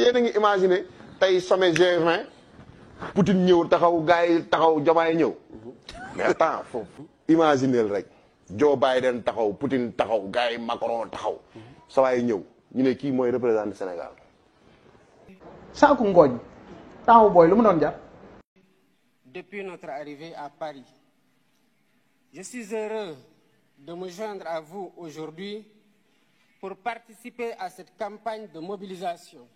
yéen a ngi imaginer tey sommet G20 Poutine ñëw taxaw gars yi taxaw Diomaye ñëw mais attends foofu imaginer rek Joe Biden taxaw Poutine taxaw gars yi Macron taxaw sa waay ñëw ñu ne kii mooy représenté Sénégal. saaku ngooñ taxaw booy lu mu doon jar. Depuis notre arrivée à Paris, je suis heureux de me joindre à vous aujourd'hui pour participer à cette campagne de mobilisation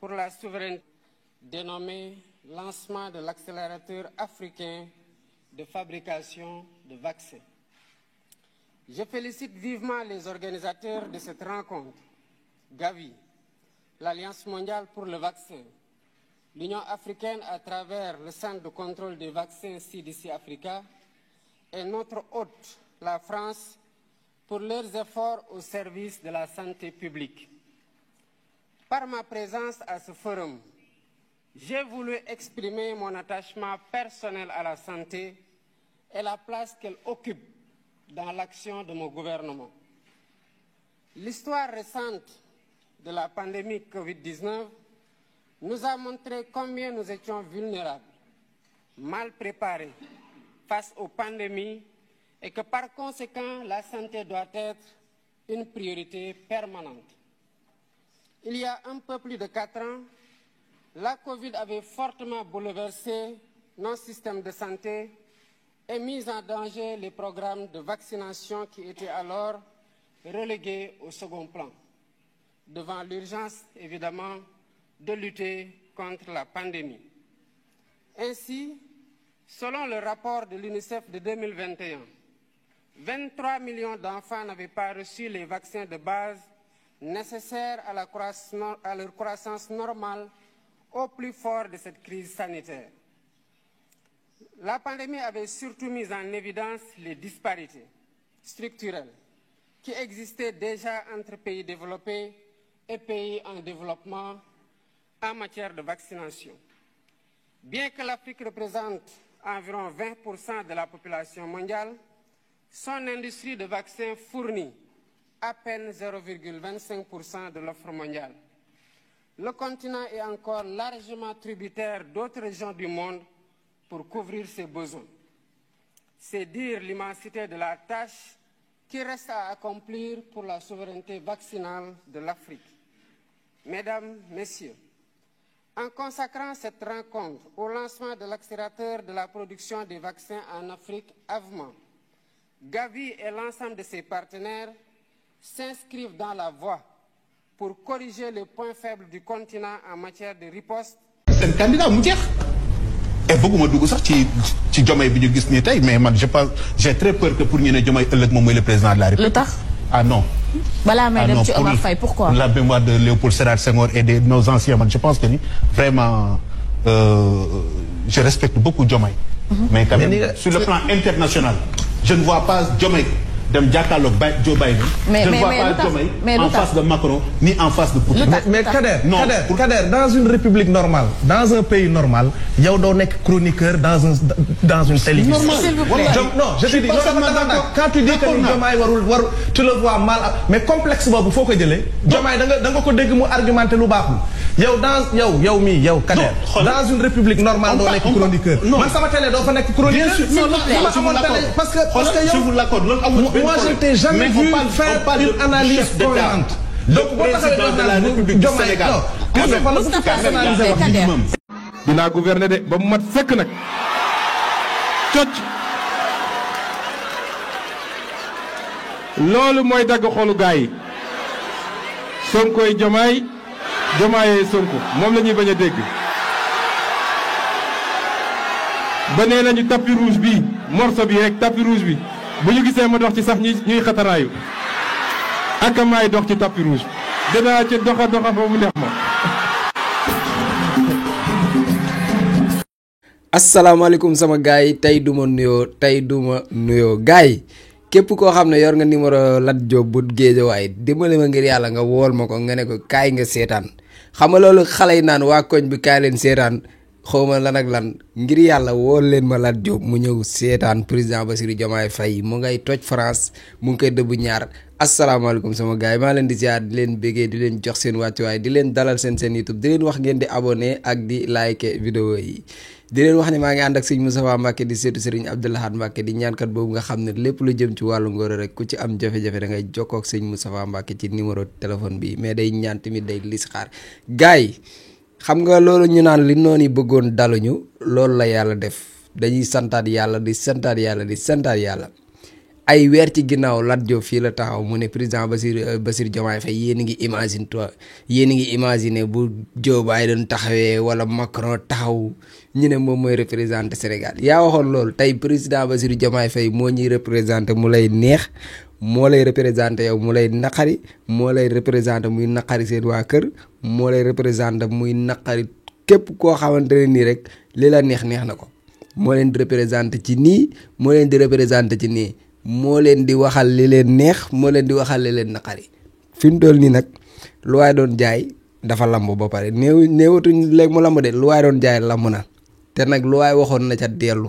pour la souveraineté dénommée lancement de l'accélérateur africain de fabrication de vaccins. Je félicite vivement les organisateurs de cette rencontre, Gavi, l'Alliance mondiale pour le vaccin, l'Union africaine à travers le Centre de contrôle des vaccins CDC Africa et notre hôte, la France, pour leurs efforts au service de la santé publique. Par ma présence à ce forum, j'ai voulu exprimer mon attachement personnel à la santé et la place qu'elle occupe dans l'action de mon gouvernement. L'histoire récente de la pandémie Covid-19 nous a montré combien nous étions vulnérables, mal préparés face aux pandémies et que par conséquent, la santé doit être une priorité permanente. Il y a un peu plus de 4 ans, la Covid avait fortement bouleversé nos systèmes de santé et mis en danger les programmes de vaccination qui étaient alors relégués au second plan, devant l'urgence, évidemment, de lutter contre la pandémie. Ainsi, selon le rapport de l'UNICEF de 2021, 23 millions d'enfants n'avaient pas reçu les vaccins de base nécessaires à leur croissance normale au plus fort de cette crise sanitaire. La pandémie avait surtout mis en évidence les disparités structurelles qui existaient déjà entre pays développés et pays en développement en matière de vaccination. Bien que l'Afrique représente environ 20% de la population mondiale, son industrie de vaccins fournit à peine 0,25% de l'offre mondiale. Le continent est encore largement tributaire d'autres régions du monde pour couvrir ses besoins. C'est dire l'immensité de la tâche qui reste à accomplir pour la souveraineté vaccinale de l'Afrique. Mesdames, Messieurs, en consacrant cette rencontre au lancement de l'accélérateur de la production des vaccins en Afrique, AVMA, Gavi et l'ensemble de ses partenaires s'inscrivent dans la voie pour corriger les points faibles du continent en matière de riposte. C'est un candidat mu jeex et bëgguma dugg sax ci Diomaye bi ñu gis nii tey mais man je pense j'ai très peur que pour ñu ne Diomaye ëllëg moom mooy le président de la République. lu tax. Ah non. balaa may dem ci Omar Faye pourquoi. La mémoire de Léopold Sédar Senghor et de nos anciens man je pense que ni vraiment je respecte beaucoup Diomaye. Mais quand même sur le plan international je ne vois pas Diomaye dem jàkkaarloog Joe Biden. je ne vois pas Diomaye en face de Macron ni en face de Poutine. mais Kader dans une république normale dans un pays normal yow doo nekk chroniqueur dans une télévision. s'il vous plaît. non je te dis quand tu dis que ni Diomaye warul tu le vois mal mais complexe boobu foo ko jëlee. Diomaye da nga ko dégg mu argumenté lu baaxul. yow Kader. dans une république normale doo nekk chroniqueur. man sama télé doo fa nekk chroniqueur. parce que je vous l'accorde loolu amul. Moi, je t'ai jamais vu faire une analyse cohérente. Donc, président de la République du Sénégal. dinaa gouverner de ba mu mat sëkk nag. cocc. loolu mooy dagg xolu gaay yi. Sonkoy Diomaye. Diomaye Sonko moom la ñuy bañ a dégg. ba nee nañu tapis rouge bi morceau bi rek tapis rouge bi. bu ñu gisee ma dox ci sax ñuy xataraayu ak maay dox ci tapis rouge dinaa ci doxa ba mu neex ma. asalaamaaleykum sama gars yi tey duma nuyoo gars yi képp koo xam ne yor nga numéro Lat Diop bu Géejawaay dimbali ma ngir yàlla nga wool ma ko nga ne ko kaay nga seetaan xam nga loolu xale yi naan waa koñ bi kaay leen seetaan xawma lan ak lan ngir yàlla woo leen ma Lat Diop mu ñëw seetaan président Bassirou Diomaye Faye mu ngay toj France mu ngi koy dëbb ñaar. asalaamaaleykum sama gars yi maa leen di ziar di leen béggee di leen jox seen wàccuwaay di leen dalal seen YouTube di leen wax ngeen di abonné ak di like vidéo yi di leen wax ne maa ngi ànd ak sëñ Moustapha Mbacké di seetu Serigne Abdou Lahad Mbacké di ñaankat boobu nga xam ne lépp lu jëm ci wàllu ngóor rek ku ci am jafe-jafe da ngay jokkoo ak sëñ Moustapha Mbacké ci numéro téléphone bi mais day ñaan tamit day lis xaar gars yi xam nga loolu ñu naan li noonu bëggoon daluñu loolu la yàlla def dañuy santaat yàlla di santaat yàlla di santaat yàlla ay weer ci ginnaaw Lat Diop fii la taxaw mu ne président Bassirou Diomaye Faye yéen a ngi imagine toi yéen a ngi imaginer bu Joe Biden taxawee wala Macron taxaw ñu ne moom mooy représenté Sénégal yaa waxoon loolu tey président Bassirou Diomaye Faye moo ñuy représenté mu lay neex moo lay représenté yow mu lay naqari moo lay représenté muy naqari seen waa kër moo lay représenté muy naqari képp koo xamante ne nii rek li la neex na ko moo leen di représenté ci nii moo leen di représenté ci nii moo leen di waxal li leen neex moo leen di waxal li leen naqari fi mu toll nii nag lu waay doon jaay dafa lamb ba pare néewatuñ léegi mu lamb de lu waay doon jaay lamb na te nag lu waay waxoon na ca dellu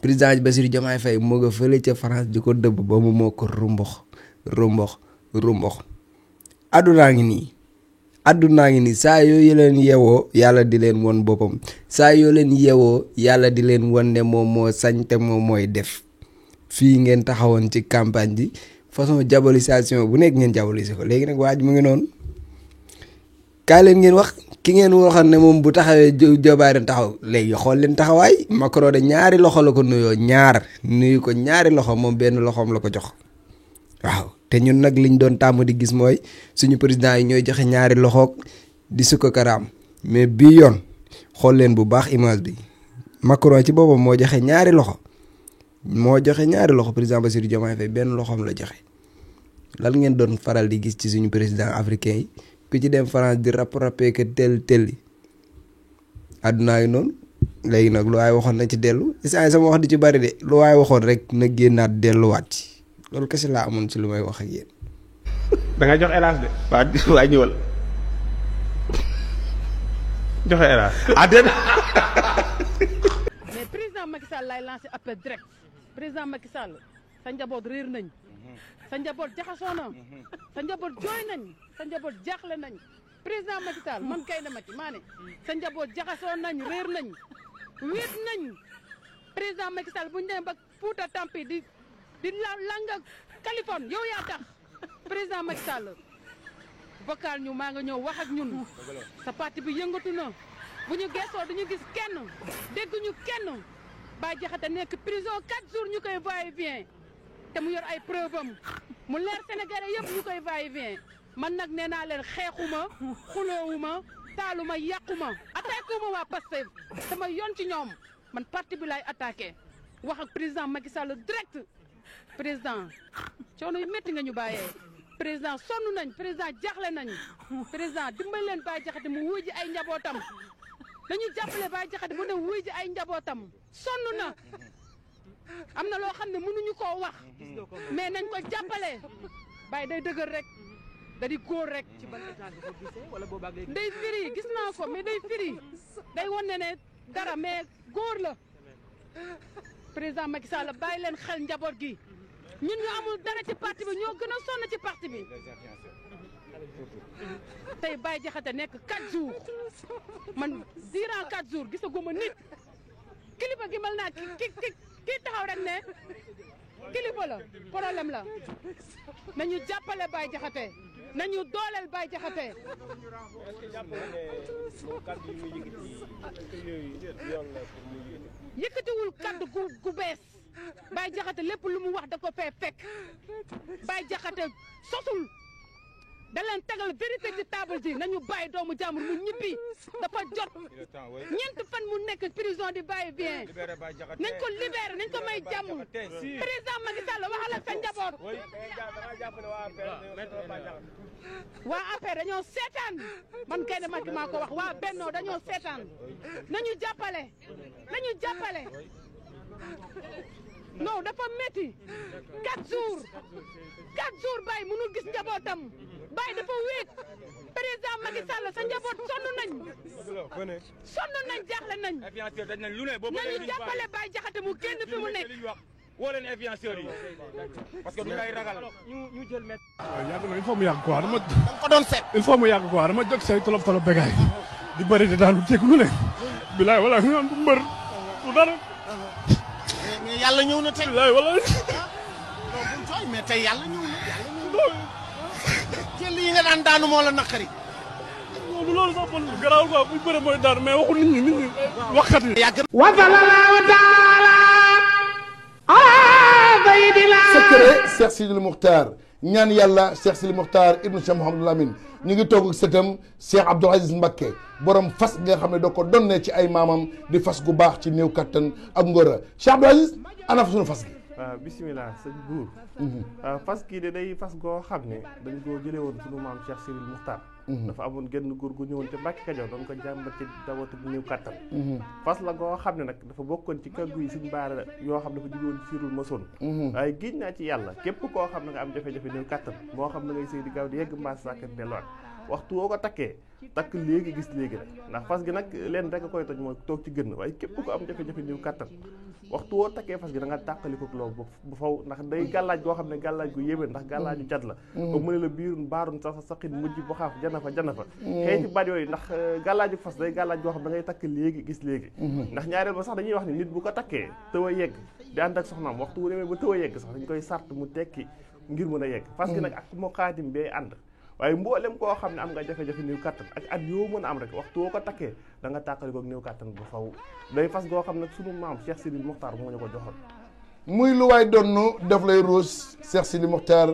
président Bassirou Diomaye Faye moo nga fële ca France di ko dëbb ba mu moo ko rumbox addunaa ngi nii saa yoo leen yeewoo yàlla di leen won boppam saa yoo leen yeewoo yàlla di leen won ne moom moo sañ te moom mooy def fii ngeen taxawoon ci campagne bi façon diabolisation bu nekk ngeen diabolisé ko léegi nag waa ji mu ngi noonu kaay leen ngeen wax ki ngeen waxoon ne moom bu taxawee Joe Biden taxaw léegi xool leen taxawaay Macron de ñaari loxo la ko nuyoo nuyu ko ñaari loxo moom benn loxoom la ko jox waaw te ñun nag liñ doon tàmm di gis mooy suñu président yi ñooy joxe ñaari loxoog di sukk karaam mais bii yoon xool leen bu baax image bi Macron ci boppam moo joxe ñaari loxo président Bassirou Diomaye Faye benn loxoom la joxe lan ngeen doon faral di gis ci suñu président africain yi ku ci dem France di rappé que telli àddunaa yi noonu léegi nag lu waay waxoon na ci dellu isaan sama wax di ci bari de lu waay waxoon rek na génnaat delluwaat ci loolu kese laa amoon ci lu may wax ak yéen. da nga jox hélas de. waa ñëwal joxe hélas. mais président Macky Sall lay lancé appel direct président Macky Sall sa njaboot réer nañ sa njaboot jaxasoo na sa njaboot jooy nañ sa njaboot jaaxle nañ président Macky Sall man kay na Macky maa ne sa njaboot jaxasoo nañ réer nañ wéet nañ président Macky Sall bu ñu demee ba Fouta Tampi di langa Californie yow yaa tax président Macky Sall vocal ñu maa nga ñëw wax ak ñun sa parti bi yëngatu na bu ñu gëstoo duñu gis kenn dégguñu kenn Bah Diakhaté nekk prison 4 jours ñu koy va-et-vient te mu yor ay preuve am mu leer Sénégalais yëpp ñu koy va-et-vient man nag nee naa leen xeexuma xuloowuma taaluma yàquma attaqué uma waa Pastef sama yoon ci ñoom man parti bi laay attaqué wax ak président Macky Sall direct président coono yu métti nga ñu bàyyee président sonn nañ président jaaxle nañ président dimbali leen Bah Diakhaté mu wuy ji ay njabootam dañu jàppale Bah Diakhaté mu dem wuy ji ay njabootam sonn na am na loo xam ne mënuñu koo wax mais nañ ko jàppale Baye day dëgër rek da di góor rek day firi gis naa ko mais day firi day wane ne dara mais góor la président Macky Sall bàyyi leen xel njaboot gi ñun ñu amul dara ci parti bi ñoo gën a sonn ci parti bi tey Bah Diakhaté nekk 4 jours man durant 4 jours gisaguma nit kilifa gi mal naa kii taxaw rek ne kilifa la problème la nañu jàppale Bah Diakhaté nañu dooleel Bah Diakhaté yëkkatiwul kaddu gu bees Bah Diakhaté lépp lu mu wax da ko fee fekk Bah Diakhaté sosul da leen tegal vérité ci table ji nañu bàyyi doomu jàmbur mu ñibbi dafa jot ñeent fan mu nekk prison di bàyyi bien nañ ko libéré nañ ko may jàmm président Macky Sall waxal ak sa njaboot waa APR dañoo seetaan man kay de Macky maa ko wax waa Benno dañoo seetaan nañu jàppale non dafa métti 4 jours Baye mënul gis njabootam Baye dafa wéet président Macky Sall sa njaboot sonn nañ jaaxle nañ nañu jàppale Baye Diakhaté mu génn fi mu nekk woo leen influenceurs yi parce que du lay ragal ñu jël met yàgg na il faut mu yàgg quoi dama ko doon seet il faut mu yàgg quoi dama jot say tolof bégaay di bëri di daal lu teg lu ne bilaay wala nga am du mbër du dara mais yàlla ñëw na tey bilaay wala non bu jooy mais tey yàlla ñëw na jël yi nga daan daanu moo la naqari du loolu sax man garaaw quoi buñ bëre mooy daan mais waxu nit ñi waxkat yi wa sallallahu taala secret Cheikh Sidil Muxtaar ñaan yàlla Cheikh Sidil Muxtaar ibnu Cheikh Mouhamadul Amin ñu ngi toog ak sëtam Cheikh Abdoul Aziz Mbacké borom fas nga xam ne da ko donnee ci ay maamam di fas gu baax ci néew kattan ak ngóora Cheikh Abdoul Aziz ana fa suñu fas gi. waaw bisimilah sëñ buur fas kii de day fas goo xam ne dañ koo jëlee woon suñu maam Cheikh Sidil Muxtaar dafa amoon genn góor gu ñëwoon te Mbàkke Kajoor doon ko jàmbat ci dawatu bu néew kattan fas la goo xam ne nag dafa bokkoon ci kàggu yi suñ baara yoo xam dafa jógewoon siirul masoon waaye giñ naa ci yàlla képp koo xam ne nga am jafe-jafe néew kattan moo xam ne ngay sëy di gaaw di yegg mbaas sàkkat delluwaat waxtu woo ko takkee takk léegi gis léegi rek ndax fas gi nag leen rek a koy toj mooy toog ci gën waaye képp ko am jafe-jafe néew kattan waxtu woo takkee fas gi da nga tàqaliko loolu bu faw ndax day gàllaaj goo xam ne gàllaaj gu yéeme ndax gàllaaju cat la ba mu ne la biirun baarun sa saqin mujj bu xaaf jana fa xëyti baat yooyu ndax gàllaaju fas day gàllaaj goo xam ne da ngay takk léegi gis léegi ndax ñaareel ba sax dañuy wax ni nit bu ko takkee tëw a yegg di ànd ak soxnaam waxtu wu demee ba tëw a yegg sax dañ koy sart mu tekki ngir mën a yegg fas gi nag ak moo xaatim bee ànd waaye mboolem koo xam ne am nga jafe-jafe néew kattan ak at yoo mën a am rek waxtu woo ko takkee da nga tàqaliko ak néew kattan bu faw day fas goo xam ne sunu maam Cheikh Sidil Muxtaar moo ñu ko joxoon muy lu waay donnu daf lay ruus Cheikh Sidil Muxtaar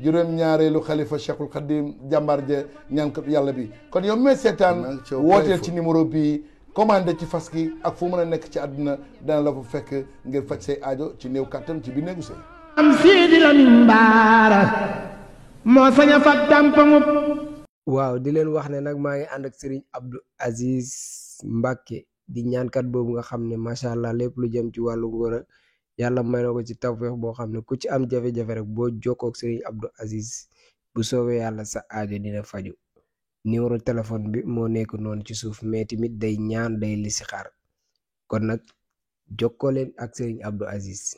juróom-ñaareelu xalifa Cheikhul Khadim jàmbaar ja ñaankat yàlla bi kon yow mee seetaan wooteel ci numéro bii commandé ci fas gi ak fu mën a nekk ci àdduna dana la fa fekk ngir faj say aajo ci néew kattan ci bi néegu sëy am Sidi Lamine Bara moo sañ a fat dàmpaŋub waaw di leen wax ne nag maa ngi ànd ak Serigne Abdou Aziz Mbacké di ñaankat boobu nga xam ne macha allah lépp lu jëm ci wàllu ngóora yàlla may na ko ci tawfeex boo xam ne ku ci am jafe-jafe rek boo jokkoo ak Serigne Abdou Aziz bu soobee yàlla sa aajo dina faju numéro téléphone bi moo nekk noonu ci suuf mais tamit day ñaan day listixaar kon nag jokkoo leen ak Serigne Abdou Aziz